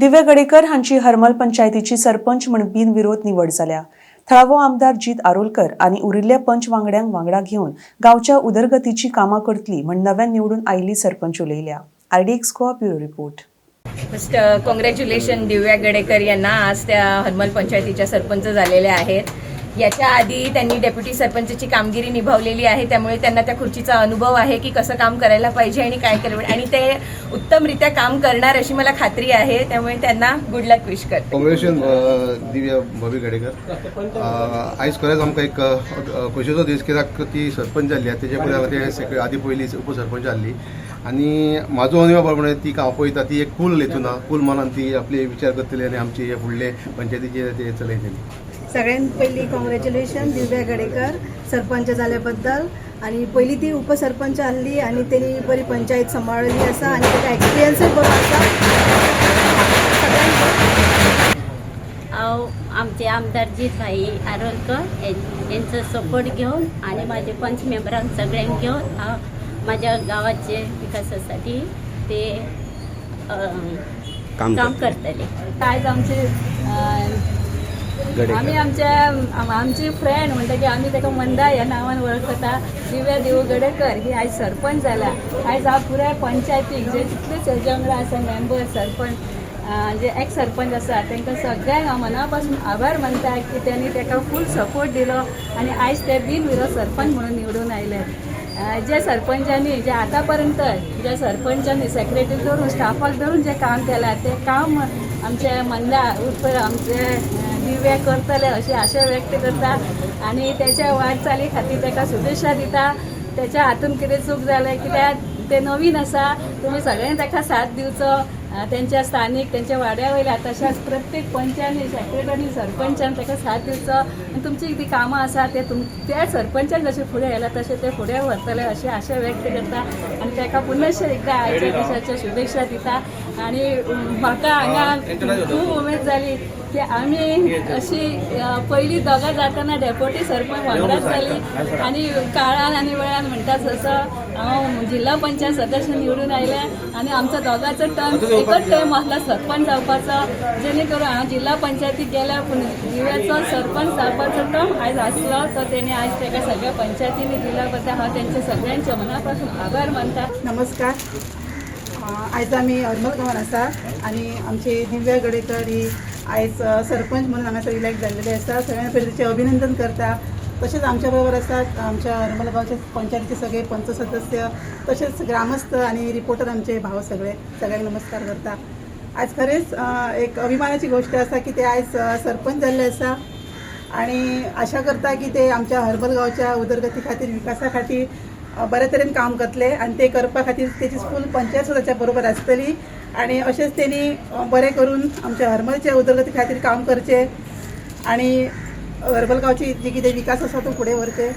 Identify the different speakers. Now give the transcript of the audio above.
Speaker 1: दिव्या गडेकर हांची हरमल पंचायतीची सरपंच म्हण बिनविरोध निवड जाल्या. थळावो आमदार जीत आरोलकर आनी उरिल्ल्या पंच वांगड्यांक वांगडा घेवन गांवच्या उदरगतीची कामां करतली म्हण नव्यान निवडून आयिल्ली sarpanch उलयल्या. RDX Goa, bureau report.
Speaker 2: First congratulation Divya Gadekar यांना. आज त्या हरमल पंचायतीच्या सरपंच झालेल्या आहेत. याच्या आधी त्यांनी डेप्युटी सरपंचची कामगिरी निभावलेली आहे, त्यामुळे त्यांना त्या खुर्चीचा अनुभव आहे की कसं काम करायला पाहिजे आणि काय करायला आणि ते उत्तमरित्या काम करणार अशी मला खात्री आहे. त्यामुळे त्यांना गुड लक विश करते.
Speaker 3: कॉंग्रेच्युलेशन दिव्या भाभी गडेकर. आयज खरेंच आमकां एक खोशयेचो दीस, कित्याक ती सरपंच जाल्ली. तेजे पयलीं ते आदी पयलीं उपसरपंच जाल्ली आनी म्हाजो अनुभव प्रमाणे ती हांव पळयता, ती एक कूल हेतून कूल मनान ती आपले विचार करतली आनी आमची हे फुडले पंचायतीचे ते चलयतली.
Speaker 4: सगळ्यात पहिली कॉंग्रॅच्युलेशन दिव्या गडेकर सरपंच जाल्याबद्दल. आणि पहिली ती उपसरपंच आहली आणि तेणी बरी पंचायत सांबाळ्ळी आसा आणि ताका एक्सपिरियन्सूय बरो आसा सगळ्यांक.
Speaker 5: हांव आमचे आमदार जीत भाई आरोलकर यांचो सपोर्ट घेवन आणि माझे पंच मेंबरांक सगळ्यांक घेवन हांव माझ्या गावाचे विकासासाठी ते काम करतले.
Speaker 6: आयज आमची आमी आमच्या आमची फ्रेंड म्हणटा की आमी ताका मंदा ह्या नांवान वळखता, दिव्या देव गडेकर ही आयज सरपंच जाला. आयज हांव पुराय पंचायतीक जे जितलेच हेजे वांगडा आसा मेंबर सरपंच, जे एक्स सरपंच आसा, तांकां सगळ्यांक हांव मना पासून आभार मानता की त्यांनी ताका फूल सपोर्ट दिलो आनी आयज ते बिनविरोध सरपंच म्हणून निवडून आयले. जे सरपंचांनी जे आतापर्यंत ज्या सरपंचांनी सेक्रेटरी धरून स्टाफाक धरून जे काम केलां, तें काम आमचे मंदा उर्फ आमचे दिव्या करतले अशी आशा व्यक्त करता आनी त्याच्या वाटचाली खातीर ताका शुभेच्छा दिता. त्याच्या हातून कितें चूक जालें कित्याक ते नवीन आसा, तुमी सगळ्यांनी ताका साथ दिवचो. त्यांच्या स्थानीक त्यांच्या वाड्या वयल्या तशेंच प्रत्येक पंचांनी, सेक्रेटरी, सरपंचान ताका साथ दिवचो आनी तुमची ती कामां आसा ते तुम त्या सरपंचान जशें फुडें येयला तशें ते फुडें व्हरतले अशी आशा व्यक्त करता आनी ताका पुनश्च एकदां आयच्या दिसाच्या शुभेच्छा दिता. आनी म्हाका हांगा खूब उमेद जाली की आमी अशी पयलीं दोगां जाताना डेप्युटी सरपंच वांगडाच जाली आनी काळान आनी वेळान म्हणटा तसो हांव जिल्हा पंचायत सदस्य निवडून आयलें आनी आमचो दोगांचो टर्म एकच टायम आसला सरपंच जावपाचो, जेणे करून हांव जिल्हा पंचायतीक गेल्या पूण दिव्याचो सरपंच जावपाचो टर्म आयज आसलो, तो तेणी आयज ताका सगळ्या पंचायतींनी दिल्या बद्दल हांव तेंचे सगळ्यांचे मना पासून आभार मानता.
Speaker 4: नमस्कार. आयज आमी हरमल गांवान आसा आनी आमची दिव्या गडेकर ही आयज सरपंच म्हणून हांगासर इलेक्ट जाल्लेली आसा. सगळ्यां पयलीं तिचें अभिनंदन करता. तशेंच आमच्या बरोबर आसात आमच्या हरमल गांवचे पंचायतीचे सगळे पंच सदस्य, तशेंच ग्रामस्थ आनी रिपोर्टर आमचे भाव, सगळे सगळ्यांक नमस्कार करता. आयज खरेंच एक अभिमानाची गोश्ट आसा की ते आयज सरपंच जाल्ले आसा आणि आशा करता की ते आमच्या हरमल गांवच्या उदरगती खातीर, विकासा खातीर बऱ्या तरेन काम करतले आनी ते करपा खातीर तेची फूल पंचायत सुद्दां बरोबर आसतली आणि अशेंच तेणी बरें करून आमच्या हरमलच्या उदरगती खातीर काम करचें आणि हरमल गांवची जी कितें विकास आसा तो फुडें व्हरचे.